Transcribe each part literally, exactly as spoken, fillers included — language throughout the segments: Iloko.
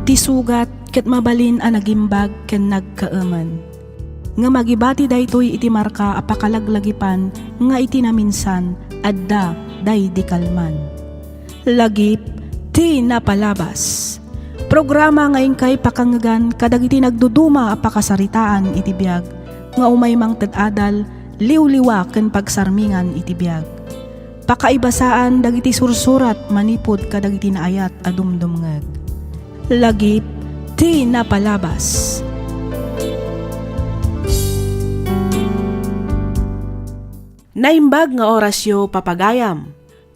Ti sugat ket mabalin a nagimbag ken nagkaemen. Ngem agibati daytoy iti marka a pakalaglagipan nga iti naminsan, adda daydi kalman. Lagip ti napalabas. Programa nga inkay pakangegan kadagiti nagduduma a pakasaritaan iti biag nga umay mangted adal, liwliwa ken pagsarmingan iti biag. Pakaibasaan dagiti sursurat manipud kadagiti naayat a dumdumngeg. Lagip ti napalabas. Naimbag nga orasyo, papagayam.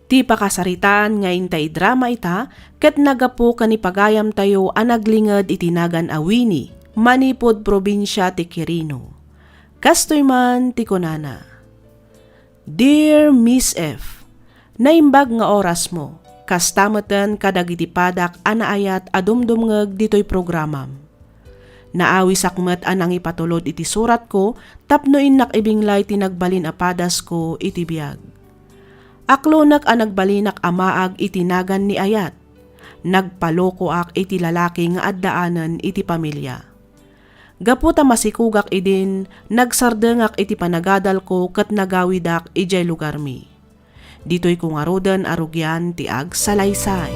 Ti pakasaritaan nga intay drama ita ket naggapu ken ni pagayamtayo a naglinged iti nagan a Winnie, manipud probinsia ti Quirino. Kastoy man ti kunana, Dear Miss F, naimbag nga orasmo, kasta meten kadagiti padak a naayat a dumdumngeg ditoy programam. Naawisak met a nangipatulod iti suratko tapno innak ibinglay ti nagbalin a padasko iti biag. Aklonek a nagbalinak a maag iti nagan ni ayat. Nagpalokoak iti lalaki nga addaanen iti pamilia. Gapu ta masikogak idin, nagsardengak iti panagadalko ket nagawidak idiay lugarmi. Ditoyko ngaruden a rugian ti agsalaysay.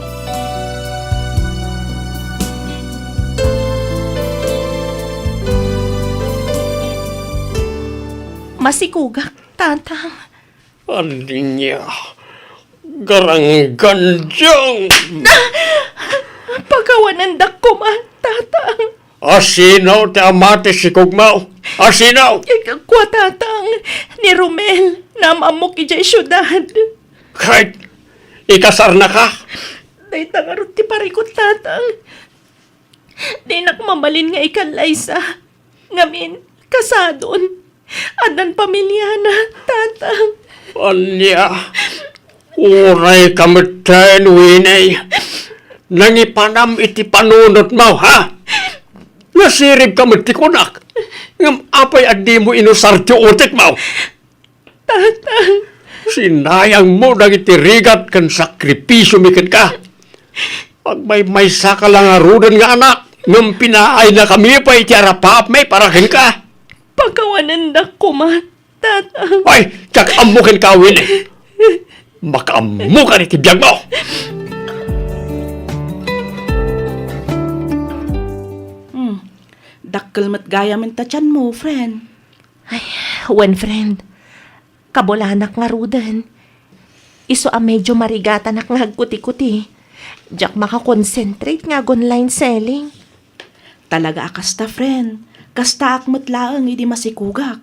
Masikogak, Tatang. Ania? Garanggandiang! Pakawanendak koma, Tatang. Asino ti ama ti sikogmo? Asino? Kua, Tatang, ni Romel, naam-ammok idiay siudad. Ket ikasarnaka? Dayta ngarud ti parikut, Tatang. Dinak mabalin nga ikallaysa. Ngamin, kasadon. Addan pamiliana, Tatang. Ania? Uray ka metten, Winnie. Nangipanam iti panunotmo, ha? Nasiribka met ti kunak. Ngem apay a dimo inusar ti utekmo? Tatang. Sinayangmo dagiti rigat ken sakripisiomi kenka. Agmaymaysaka la ngaruden nga anak, ngem pinaayna kami pay iti arapaapmi para kenka. Pakawanendak koma, Tatang. Ay, diak ammo kenka, Winnie. Makaammokan iti biagmo. Hmm. Dakkel met gayam ta tianmo, friend. Ay, wen, friend. Kabulanak ngaruden. Isu a medyo marigatanak nga agkuti-kuti. Diak makakonsentrate nga ag-online selling. Talaga a kasta, friend. Kastaak met laeng idi masikogak.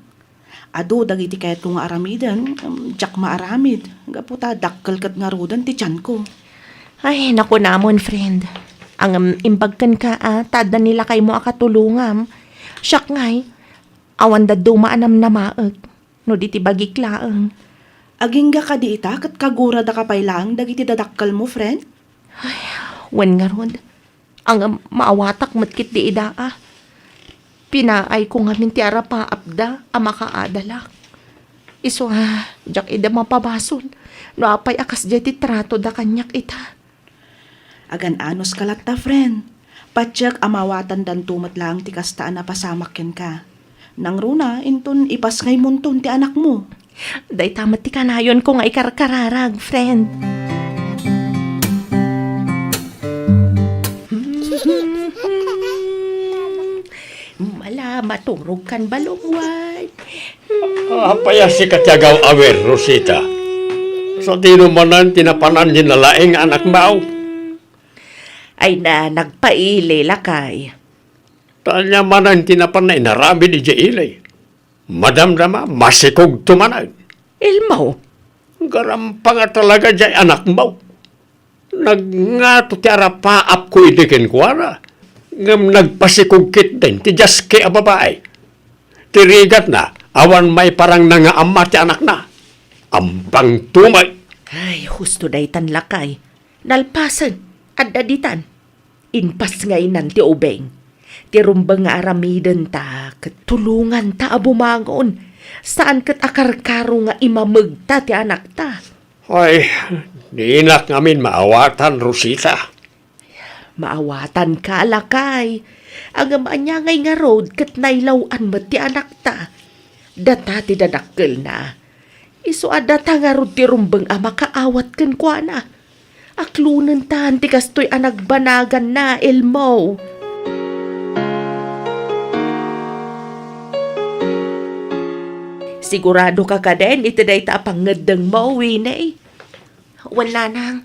Adu dagiti kayatko nga aramiden, em, diak maaramid. Gapu ta dakkel ket ngaruden ti tianko. Ay, nakunamon, friend. Ngem imbag kenka a, ta adda ni lakaymo a katulongam. Siak ngay, awan dadduma a namnamaek. No di ti bagik laeng. Agingga kadi ita ket kaguradaka pay laeng dagiti dadakkelmo, friend? Ay, wen ngarud. Ngem maawatak met ketdi ida a. Pinaayko ngamin ti arapaapda a makaadalak. Isu a, diak ida mapabasol no apay a kasdiay ti tratoda kaniak ita. Agan-anos ka latta, friend. Patiek a maawatandanto met laeng ti kasta a napasamak kenka. Nangruna, inton ipasngaymonton ti anakmo. Dayta met ti kanayonko nga ikarkararag, friend. Mala, maturog kan balungway. Apay a sika ti agaw-awir, Rosita? Sadino manen ti napanan ni nalaing nga anakmo? Ay na, nagpaili, lakay. Ta ania manen ti napanna inaramid idiay ili? Madamdama, masikogto manen. Elmo. Garampanga talaga diay anakmo. Nagngato ti arapaapko idi kenkuana, ngem nagpasikog ketdin ti diaski a babai. Ti rigatna, awan maiparangna nga ama ti anakna. Ampang tumay. Ay, husto daytan, lakay. Nalpasen, adda ditan. Impasngaynan ti ubing. Ti rumbeng nga aramidenta ket tulonganta a bumangon. Saan ket a karkaro nga imamegta ti anakta. Ay, dinak ngamin maawatan, Rosita. Maawatanka, lakay. Ngem ania ngay ngarud ket nailaw-an met ti anakta? Data ti dadakkelna. Isu a data ngarud ti rumbeng a makaawat kenkuana. Aklonentan ti kastoy a nagbanaganna, Elmo. Siguradoka kaden iti dayta a pangngeddengmo, Winnie? Wen, nanang,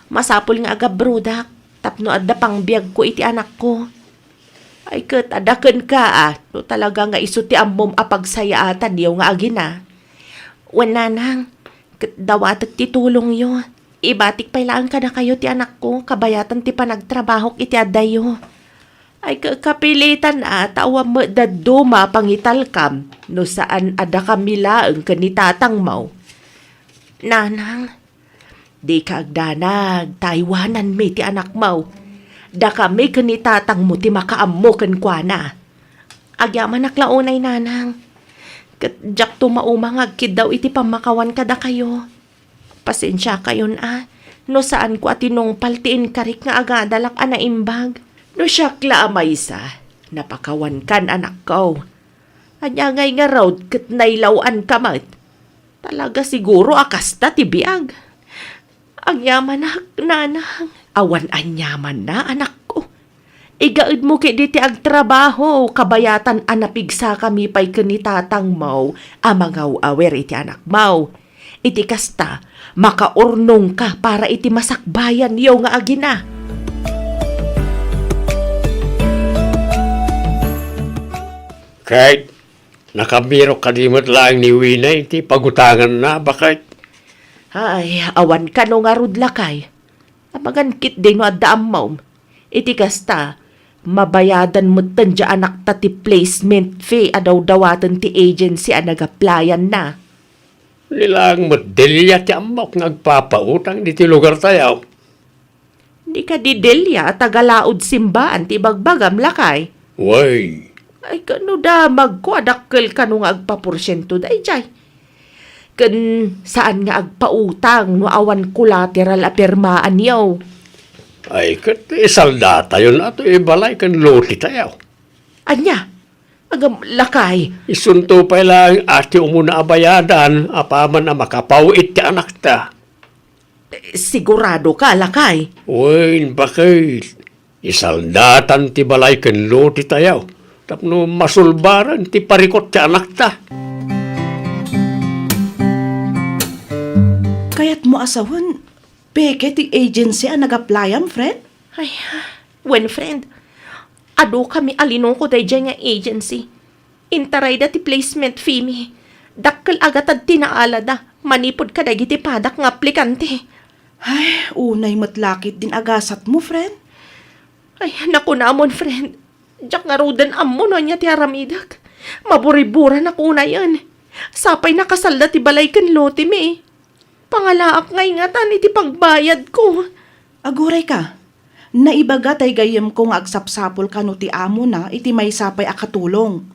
masapul nga agabrodak tapno adda pangbiagko iti anakko. Ay ket, adda kenka a, no talaga nga isu ti ammom a pagsayaatanyo nga agina. Wen, nanang, ket dawatek ti tulongyo. Ibatik pay laeng kadakayo ti anakko, kabayatan ti panagtrabahok iti addayyo. Ay, ka-, kapilitan a, ta awan met dadduma a pangitalkam no saan a dakami laeng ken ni tatangmo. Nanang, dika agdanag, ta aywananmi ti anakmo. Dakami ken ni tatangmo ti makaammo kenkuana. Agyamanak la unay, nanang. Ket diakto mauma nga agkiddaw iti pammakawan kadakayo. Pasensiakayon a, no saanko a tinungpal ti inkarik nga agadalak a naimbag. No siak la a maysa, napakawankan, anakko. Ania ngay ngarud ket nailaw-anka met? Talaga siguro a kasta ti biag. Agyamanak, nanang. Awan aniamanna, anakko. Igaedmo ketdi ti agtrabaho, kabayatan a napigsakami pay ken ni tatangmo a mangaw-awir iti anakmo. Iti kasta, makaurnongka para iti masakbayanyo nga agina. Kay, nakabirok kadi met laeng ni Winnie iti pagutanganna, baket? Ay, awan kano ngarud, lakay. Amangan ketdi no adda ammom. Iti kasta, mabayadan metten ti anakta ti placement fee a dawdawaten ti agency a nag-applyan-na. Ni laeng met Delia ti ammok nga agpapautang ditoy lugartayo. Di kadi Delia a taga-Laod Simbaan ti ibagbagam, lakay? Wen. Ay, kano damagko a dakkel kano nga agpaporsiento daydiay? Ken saan nga agpautang no awan collateral a pirmaanyo? Ay, ket isaldatayon a toy balay ken lotetayo. Ania? Agam, lakay. Isunto pay laeng a ti umuna a bayadan apaman a makapaw-it ti anakta. Siguradoka, lakay? Wen, baket. Isaldatan ti balay ken lotetayo tapno masulbaren ti parikut ti anakta. Kayatmo a sawen, peke ti agency a nag-applyam, friend? Ay, wen, friend. Adu kami a linuko daydiay nga agency. Intarayda ti placement fee mi. Dakkel a gatad ti naalada manipud kadagiti padak nga aplikante. Ay, unay met la ketdin agasatmo, friend. Ay, nakunamon, friend. Diak ngaruden ammo no ania ti aramidek. Maburiburanak unayen. Sapay nakasalda ti balay ken lote mi. Pangalaak ngay ngatan iti pagbayadko. Agurayka, naibaga tay gayyemko nga agsapsapul kano ti amona iti maysa pay a katulong.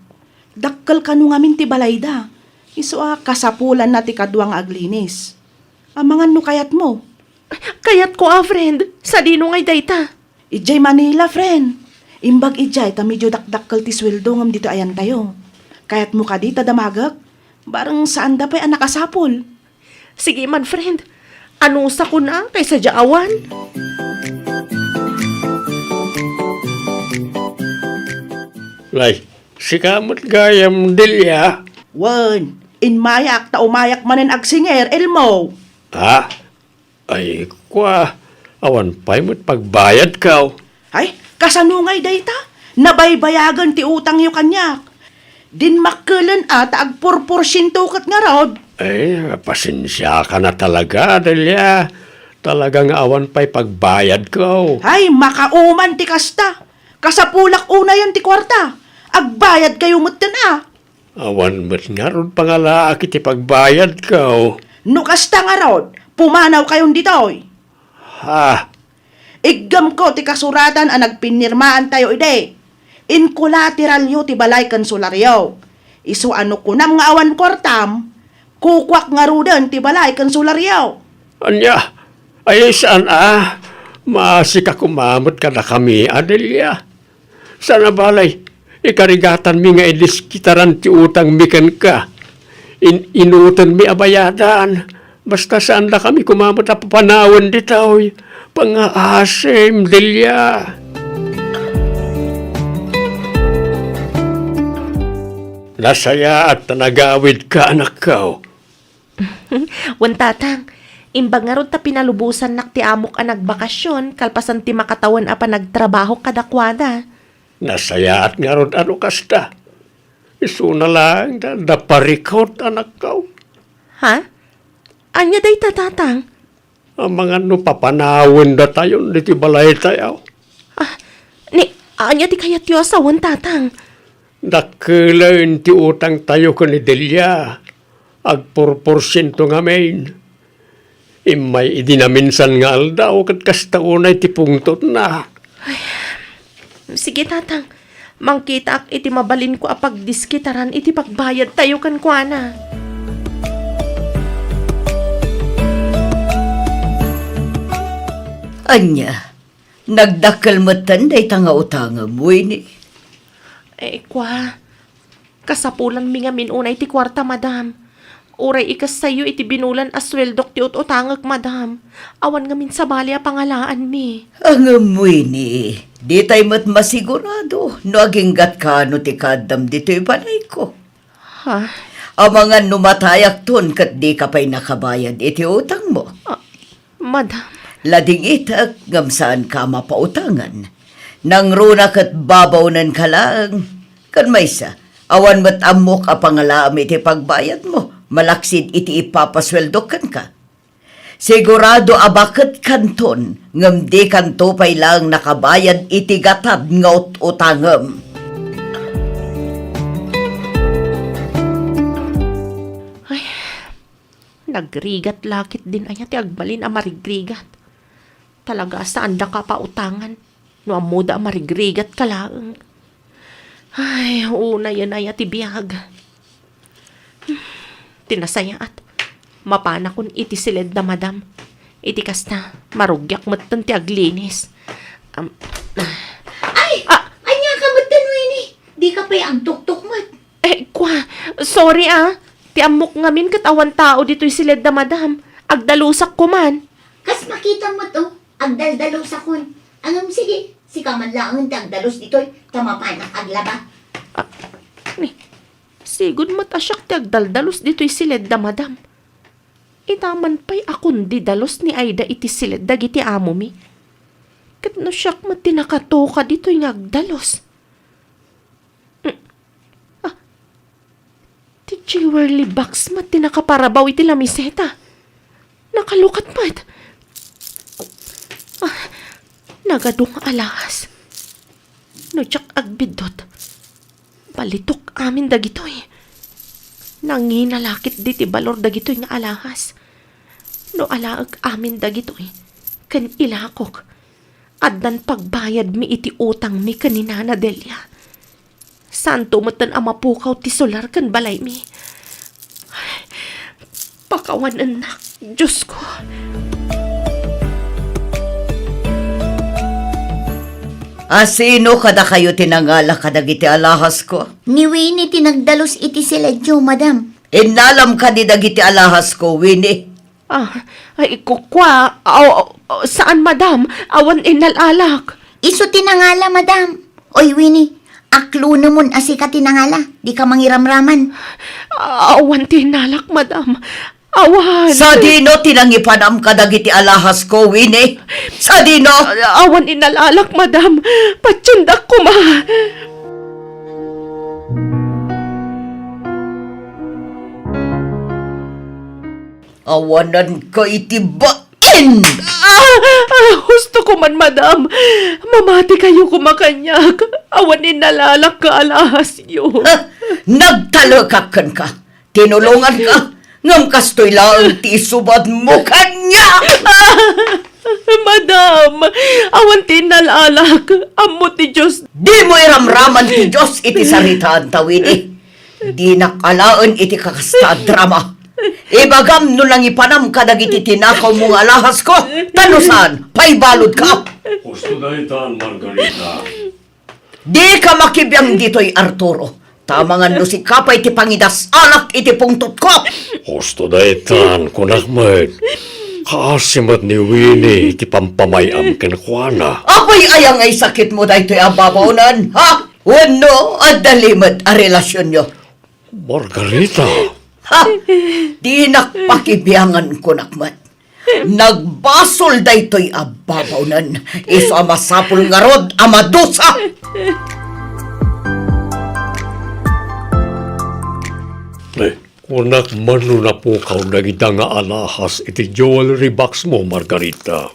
Dakkel kano ngamin ti balayda. Isu a kasapulanna ti kadua nga aglinis. Amangan no kayatmo. Kayatko a, friend. Sadino ngay dayta? Idiay Manila, friend. Imbag idiay ta medio dakdakkel ti sueldo ngem ditoy ayantayo. Kayatmo kadi ta damagek? Bareng saanda pay a nakasapul. Sige man, friend. Anusakon a kaysa dia awan. Lay, sika met gayam, Delia. Wen, immayak ta umayak manen agsinger, Elmo. Ha? Ay, kua, awan pay met pagbayadko. Ay, kasano ngay dayta? Nabaybayagen ti utangyo kaniak. Dinmakkelen a ta agpurporsiento ket ngarud. Ay, pasensiaka na talaga, Delia. Talaga nga awan pay pagbayadko. Ay, makauman ti kasta. Kasapulak unayen ti kuarta. Agbayadkayo metten a. Awan met ngarud pangalaak iti pagbayadko. No kasta ngarud, pumanawkayon ditoy. Ha? Iggemko ti kasuratan a nagpinnirmaantayo idi. Inkolateralyo ti balay ken solaryo. Isu a no kunam nga awan kuartam, kukuak ngaruden ti balay ken solaryo. Ania? Ay, saan a? Maasika koma met kadakami, Adelia. Saan a balay, ikarigatanmi nga idiskitaran ti utangmi kenka. In-, inutenmi a bayadan. Basta saandakami koma met a papanawen ditoy pangngaasim, Delia. Nasayaat ta nagawidka, anakko. Wen, Tatang, imbag ngarud ta pinalubosannak ti amok a nagbakasyon kalpasan ti makatawen a panagtrabaho kadakuada. Nasayaat ngarud a no kasta. Isuna laeng da, da parikut, anakko. Ha? Ania dayta, Tatang? Amangan no papanawendatayon ditoy balaytayo. Ah, ni, ania ti kayatyo a sawen, Tatang? Dakkelen ti utangtayo ken ni Delia. Agpurporsiento ngamin. Immay idi naminsan nga aldaw ket kasta unay ti pungtotna. Sige, Tatang. Mangkitaak iti mabalinko a pagdiskitaran iti pagbayadtayo kenkuana. Ania, nagdakkel metten dayta nga utangem, Winnie? Eh, kua, kasapulanmi ngamin unay ti kuarta, madam. Uray ikassayo iti binulan a sueldok ti ut-utangek, madam. Awan ngamin sabali a pangalaanmi. Ngem, Winnie, ditay met masigurado no aginggatka no ti kaaddam ditoy balayko. Ha? Amangan no matayakton ket dika pay nakabayad iti utangmo. Ah, madam. Ladingitek ngem saanka a mapautangan. Nangruna ket babaonenka laeng. Ken maysa, awan met ammok a pangalaam iti pagbayadmo, malaksid iti ipapasueldok kenka. Sigurado a baketkanton, ngem dikanto pay laeng nakabayad iti gatad nga ut-utangem. Ay, nagrigat la ketdin aya ti agbalin a marigrigat. Talaga a saandaka a pautangan no ammoda a marigrigatka laeng. Ay, unayen aya ti biag. Ti nasayaat, mapanakon iti siledda, madam. Iti kasta, marugiak metten ti aglinis. Am, Ay! Ah! Ania ka metten, Winnie? Dika pay agtuktok met. Eh, kua, sorry, ah. Ti ammok ngamin ket awan tao ditoy siledda, madam. Agdalusak koman. Kas makita met, oh. Agdaldalosakon. Ngem sige, sika man laeng ti agdalus ditoy, ta mapanak aglaba. Ah, ni, sigud met a siak ti agdaldalus ditoy siledda, madam. Ita man pay a kundi dalus ni Aida iti siled dagiti amomi. Ket no siak met ti nakatoka ditoy nga agdalus. Mm. Ah, ti jewelry box met ti nakaparabaw iti lamiseta. Nakalukat met. Ah, nagadu nga alahas. No diak agbiddut, balitok amin dagitoy. Nangina la ketdi ti balor dagitoy nga alahas. No alaek amin dagitoy, ken ilakok, addan pagbayadmi iti utangmi ken ni Nana Delia. Saanto metten a mapukaw ti solar ken balaymi. Pakawanennak, Diosko. A sino kadakayo ti nangala kadagiti alahasko? Ni Winnie ti nagdalus iti siledyo, madam. Innalam kadi dagiti alahasko, Winnie? Ah, ay, ku-, kua, aw, aw, saan, madam. Awan innalalak. Isu ti nangala, madam. Oy, Winnie, aklunemon a sika ti nangala. Dika mangiramraman. Awan ti innalak, madam. Awan. Sadino ti nangipanam kadagiti alahasko, Winnie? Sadino? Awan innalalak, madam. Patiendak koma. Awananka iti bain! Ah! Ah, husto koman, madam. Mamatikayo koma kaniak. Awan innalalak nga alahasyo. Ah, nagtalekak kenka. Tinulonganka. Ngem kastoy laeng ti isubadmo kaniak. Ah, madam, awan ti innalalak. Ammo ti Dios. Dimo iramraman ti Dios iti saritaanta, Winnie. Dinak alaen iti kakasta a drama. Ibagam no nangipanam kadagiti tinakawmo nga alahasko, ta no saan, paibaludka. Husto daytan, Margarita. Dika makibiang ditoy, Arturo. Ta amangan no sika pay ti pangidas-alak iti pungtotko. Husto daytan, kunak met. Kaasi met ni Winnie iti pampamay-am kenkuana. Apay aya nga isakitmo daytoy a babawnan, ha? Wenno, adda limed a relasionyo? Margarita! Ha! Dinak pakibiangan, kunak met. Nagbasol daytoy a babawnan. Isu a masapul ngarud a madusa. Eh, kunak man no napukaw dagita nga alahas iti jewelry box mo, Margarita.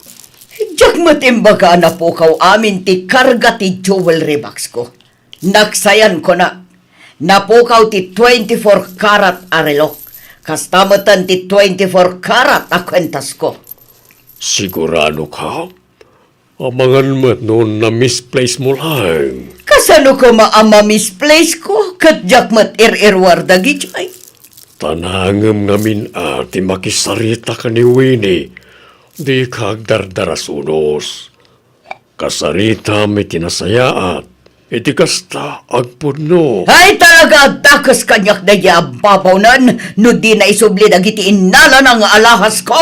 Diak met imbaga a napukaw amin ti karga ti jewelry box ko. Naksayan, kunak, napukaw ti twenty-four karat a relok. Kasta metten ti twenty-four karat a kuentasko. Sigurado ka? Amangan met no na-misplace mo laeng. Kasano koma a ma-misplace ko? Ket diak met ir-iruar dagidiay. Ta nangem ngamin a ti makisarita ken ni Winnie, dika agdardarasunos. Kasaritam iti nasayaat, iti kasta, agpudno. Ay, talaga, dakes kaniak daydiay a babawnan no dina isubli dagiti innalana nga alahasko.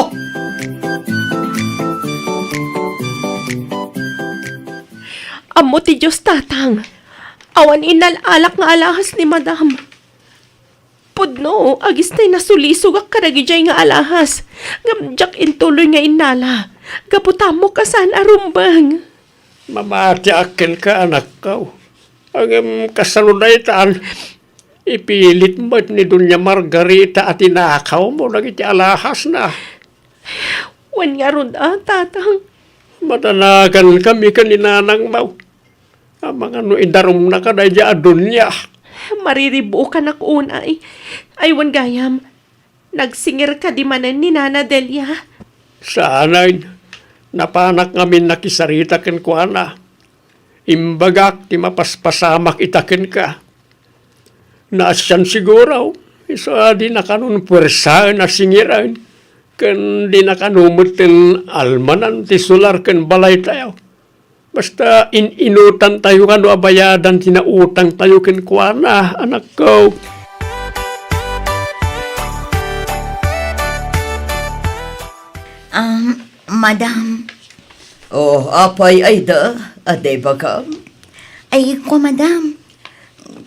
Ammo ti Dios, Tatang. Awan innal-alak nga alahas ni Madam. Pudno, agistay nasulisogak kadagidiay nga alahas, ngem diak intuloy nga innala, gapu ta ammok a saan a rumbeng. Mamatiak kenka, anakko. Ngem kasano daytan? Ipilit met ni Doña Margarita a tinakawmo dagiti alahasna. Wen ngarud a, Tatang. Madanagankami ken ni nanangmo. Amangan no idarumnaka daydiay a Doña. Mariribukanak unay. Ay, wen gayam, nagsingir kadi manen ni Nana Delia? Saanen. Napanak ngamin nakisarita kenkuana. Imbagak ti mapaspasamak ita kenka. Naasian siguro, isu a dinakanon puersaen a singiren, ken dinakano metten almanan ti solar ken balaytayo. Basta in-inutantayo kano a bayadan ti nautangtayo kenkuana, anakko. Um, Madam. Oh, apay, Aida? Adda ibagam? Ay, kua, Madam.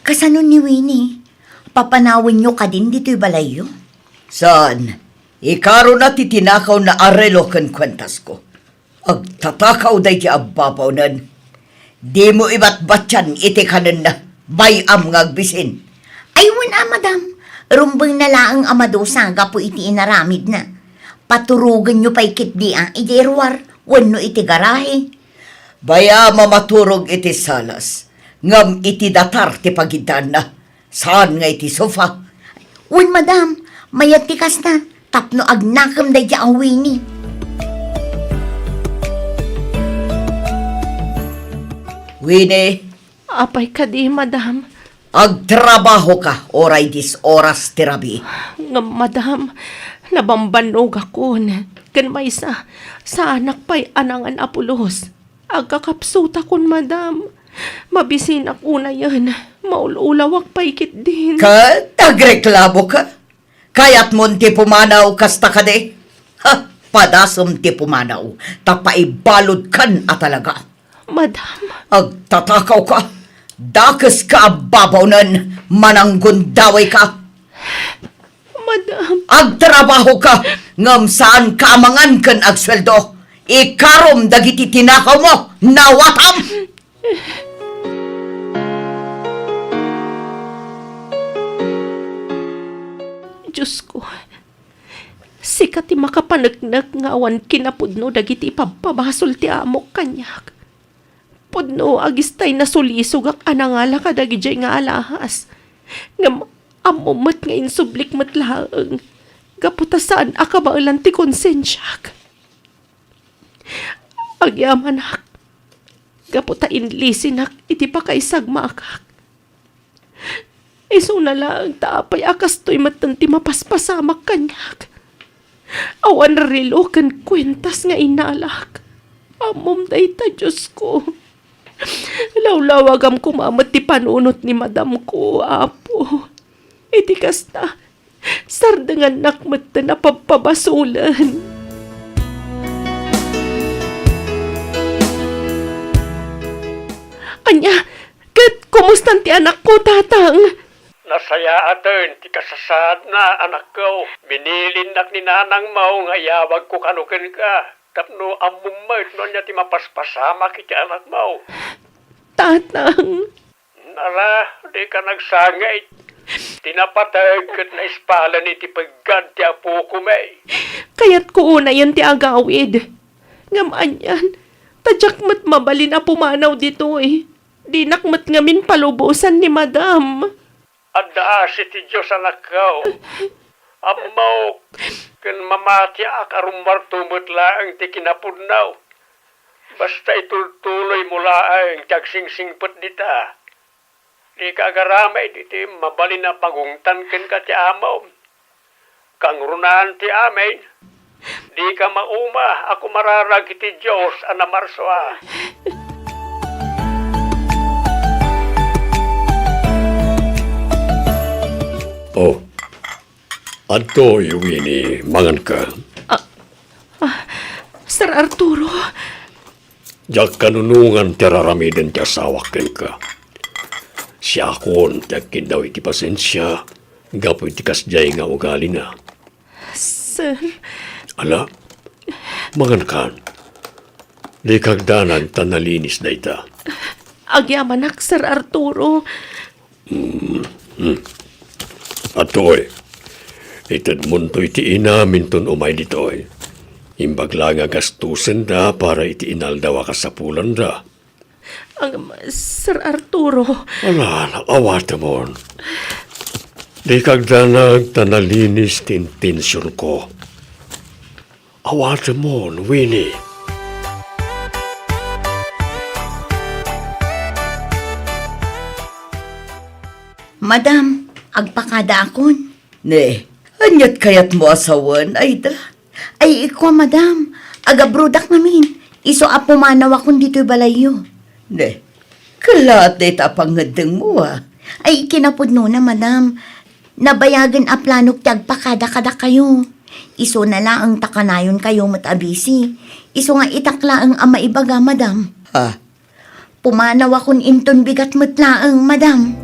Kasano ni Winnie? Papanawenyo kadin ditoy balayyo? Saan. Ikarona ti tinakawna a relo ken kuentasko. Agtatakaw daydiay a babawnen. Dimo ibatbatian iti kanenna. Bay-am nga agbisin. Ay, wen a, Madam. Rumbengna laeng a madusa gapu iti inaramidna. Paturogenyo pay ketdi a idiay ruar wenno iti garahe. Bay-am a maturog iti salas, ngem iti datar ti pagiddaanna. Saan nga iti sofa? Wen, Madam, mayat ti kasta tapno agnakem daydiay a Winnie. Winnie. Apay kadi, Madam? Agtrabahoka uray dis oras ti rabii. Ngem, Madam, nabambannogakon. Ken maysa, saanak pay a nangan a pulos. Agkakapsutakon, Madam. Mabisinak unayen. Maul-ulawak pay ketdin. Ket agreklamoka? Kayatmon ti pumanaw kasta kadi? Ha, padasem ti pumanaw, ta paibaludkan a talaga. Madam. Agtatakawka. Dakeska a babawnen, mananggundawayka. Madam. Agtrabahoka, ngem saanka a mangan ken agsueldo. Ikarom dagiti tinakawmo, nawatam! Diosko, sika ti makapaneknek nga awan kinapudno dagiti ipabpabasol ti amok kaniak. Pudno agistay nasulisogak a nangala kadagidiay nga alahas. Ngem ammo met nga insublik met laeng, gapu ta saan a kabaelan ti konsensiak. Agyamanak, gapu ta inlisinak iti pakaisagmakak. Isuna laeng ta apay a kastoy metten ti mapaspasamak kaniak. Awan relo ken kuentas nga inalak. Ammom dayta, Diosko. Lawlawagam koma met ti panunot ni madamko, Apo. Iti kasta, sardengannak metten a pabpabasolen. Ania, ket kumustan ti anakko, Tatang? Nasayaaten ti kasasaadna, anakko. Binilinnak ni nanangmo nga iyawagko kano kenka tapno ammom met no ania ti mapaspasamak iti anakmo. Tatang. Ala, dika nagsangit. Ti napateg ket naispalen iti peggan ti apoko, May. Kayatko unayen ti agawid. Ngem anian, ta diak met mabalin a pumanaw ditoy. Dinak met ngamin palubosan ni Madam. Adda asi ti Dios, anakko. Ammok, ken mamatiak a rummuarto met laeng ti kinapudno. Basta itultuloymo laeng ti agsingsingpet dita. Dika agaramid iti mabalin a pagungtan kenka ti amom. Kangrunaan ti amin, dika mauma a kumararag iti Dios a namarsua. Oh, adtoy, Winnie, manganka. Ah, ah, Sir Arturo. Diak kanunongan ti ar-aramiden ti asawak kenka. Siakon ti agkiddaw iti pasensia gapu iti kasdiay nga ugalina. Sir. Ala, mangankan. Dika agdanag ta nalinis dayta. Agyamanak, Sir Arturo. Hmm, hmm. Atoy, itedmonto iti inaminton umay ditoy. Imbag la nga gastosenda para iti inaldaw a kasapulanda. Ang, Sir Arturo. Ala, awatemon. Dika agdanag ta nalinis ti intensionko. Awatemon, Winnie. Madam, agpakadaakon. Ne, aniat kayatmo a sawen, Aida? Ay, ikua, madam, agabrodak ngamin. Isu a pumanawakon ditoy balayyo. Ne, kellaat dayta a pangngeddengmo, a? Ay, kinapudnona, madam. Nabayagen a planok ti agpakada kadakayo. Isuna laeng ta kanayonkayo met a busy. Isu nga itak laeng a maibaga, madam. Ha? Pumanawakon inton bigat met laeng, madam.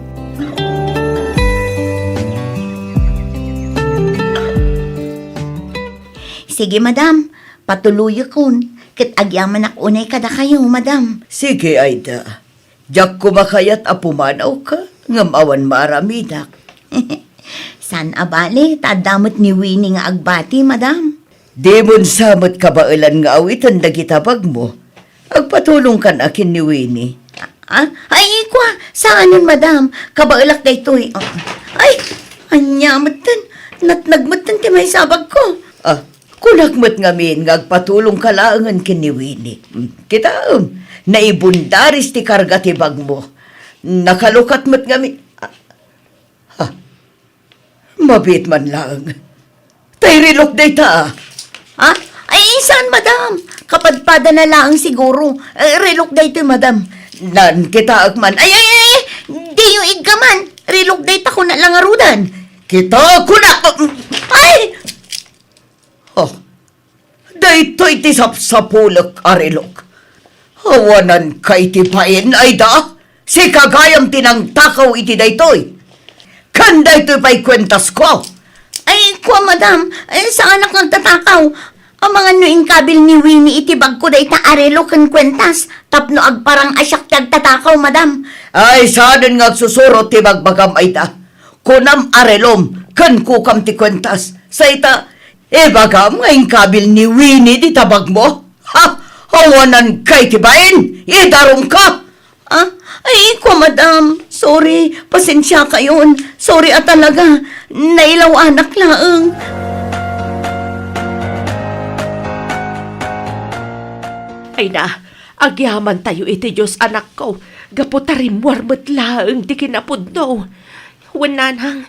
Sige, madam. Patuloyekon. Ket agyamanak unay kadakayo, madam. Sige, Aida. Diak koma kayat a pumanawka, ngem awan maaramidak. Saan a bale, ta adda met ni Winnie nga agbati, madam. Dimon sa met kabaelan nga awiten dagiti bagmo. Agpatulongkan a ken ni Winnie. Ah, ay, ikua, saanen, madam. Kabaelak daytoy. Ah, ay, ania metten. Natnag metten ti maysa a bagko. Ah, kunak met ngamin nga agpatulongka laengen ken ni Winnie. Hmm, kitaem, naibundaris ti karga ti bagmo. Nakalukat met ngamin. Ah, ha? Mabiit man laeng. Tay relok dayta, a? Ha? Ay, saan, madam? Kapadpadana laeng siguro. Eh, relok daytoy, madam. Nan, kitaek man. Ay, ay, ay, ay! Diyo iggaman. Relok dayta kuna la ngaruden. Kitaek kuna. Ay! Oh, daytoy ti sapsapulek a relok. Awananka iti bain, Aida? Sika gayam ti nangtakaw iti daytoy. Ken daytoy pay kuentasko. Ay, kua, madam, eh, saanak nga agtatakaw. Amangan no inkabil ni Winnie iti bagko dayta a relok ken kuentas tapno agparang a siak ti agtatakaw, madam. Ay, saanen nga agsusurot ti bagbagam, Aida. Kunam a relom ken kukam ti kuentas. Sa ita, ibagam nga inkabil ni Winnie dita bagmo? Ha? Awananka iti bain? Idarumka! Ah, ay, kua, madam. Sorry. Pasensiakayon. Sorry a talaga. Nailaw-anak laeng. Ay na, agyamantayo iti Dios, anakko, gapu ta rimmuar met laeng ti kinapudno. Wen, nanang,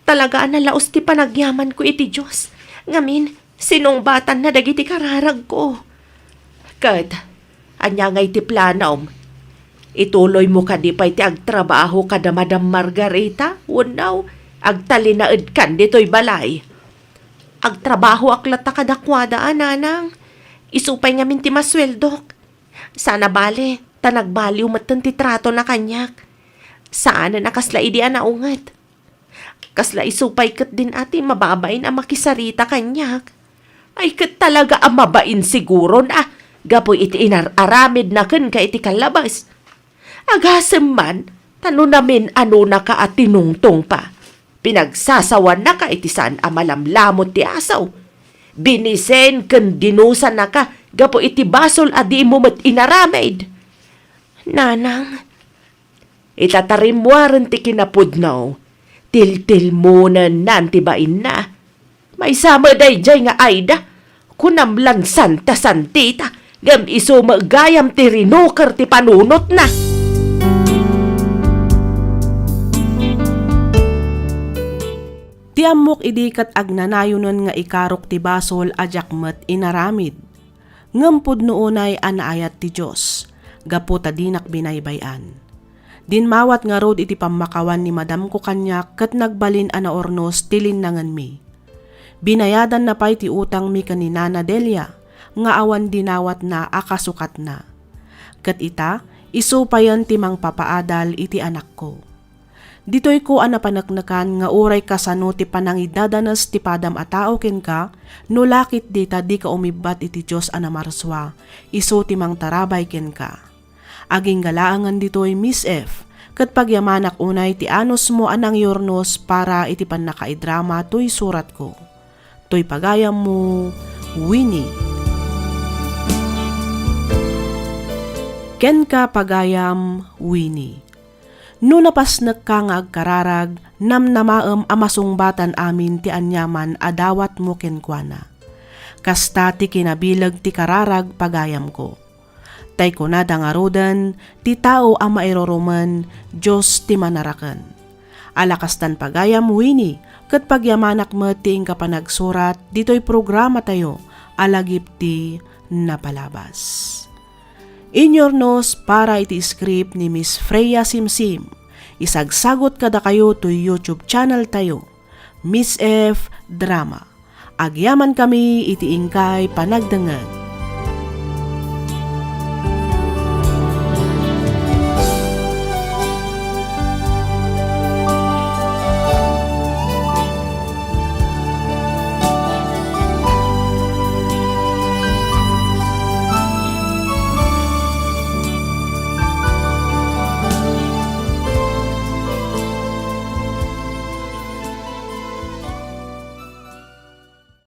talaga a nalaus ti panagyamanko iti Dios. Ngamin, sinungbatanna dagiti kararagko. Ket, ania ngay ti planom? Ituloymo kadi pay ti agtrabaho kada Madam Margarita wenno agtalinaedkan ditoy balay? Agtrabahoak latta kadakuada a, nanang. Isu pay ngamin ti masueldok. Saan a bale, ta nagbaliw metten ti tratona kaniak. Saanen a kasla idi a naunget. Kasla isu pay ketdin a ti mababain a makisarita kaniak. Ay, ket talaga a mabain siguron a, gapu iti inar-aramidna kenka iti kallabas. Agasem man, ta no namin-anonaka a tinungtongpa, pinagsasawannaka iti saan a malamlamut ti asaw. Binisen ken dinusanaka gapu iti basol a dimo met inaramid. Nanang, ita ta rimmuaren ti kinapudno, tiltilmonennan ti bainna. Maysa met daydiay nga Aida, kunam lan Santa Santita, ngem isu met gayam ti rinuker ti panunotna. Ti ammok idi ket agnanayonen nga ikarok ti basol a diak met inaramid. Ngem pudno unay a naayat ti Dios, gapu ta dinak binaybay-an. Dimmawat ngarud iti pammakawan ni madamko kaniak ket nagbalin a naurnos ti linnangenmi. Binayadanna pay ti utangmi ken ni Nana Delia nga awan dinawatna a kasukatna. Ket ita, isu payen ti mangpapaadal iti anakko. Ditoyko a napaneknekan nga uray kasano ti panangidadanes ti padam a tao kenka, no lakit dita dika umibbat iti Dios a namarsua, isu ti mangtarabay kenka. Agingga laengen ditoy, Miss F, ket pagyamanak unay ti anusmo a nangyurnos para iti pannakaidrama toy suratko. Toy pagayammo, Winnie. Kenka, pagayam, Winnie. No napasnekka nga agkararag, namnamaem a masungbatan amin ti aniaman a dawatmo kenkuana. Kasta ti kinabileg ti kararag, pagayamko. Tay kunada ngaruden, ti tao a mairurumen, Dios ti manaraken. Ala kastan, pagayam, Winnie, ket pagyamanak met ti inka panagsurat ditoy programatayo a Lagip ti Napalabas. Inyurnos para iti script ni Miss Freya Simsim. Isagsagut kadakayo toy YouTube channel tayo, Miss F Drama. Agyamankami iti inkay panagdengngeg.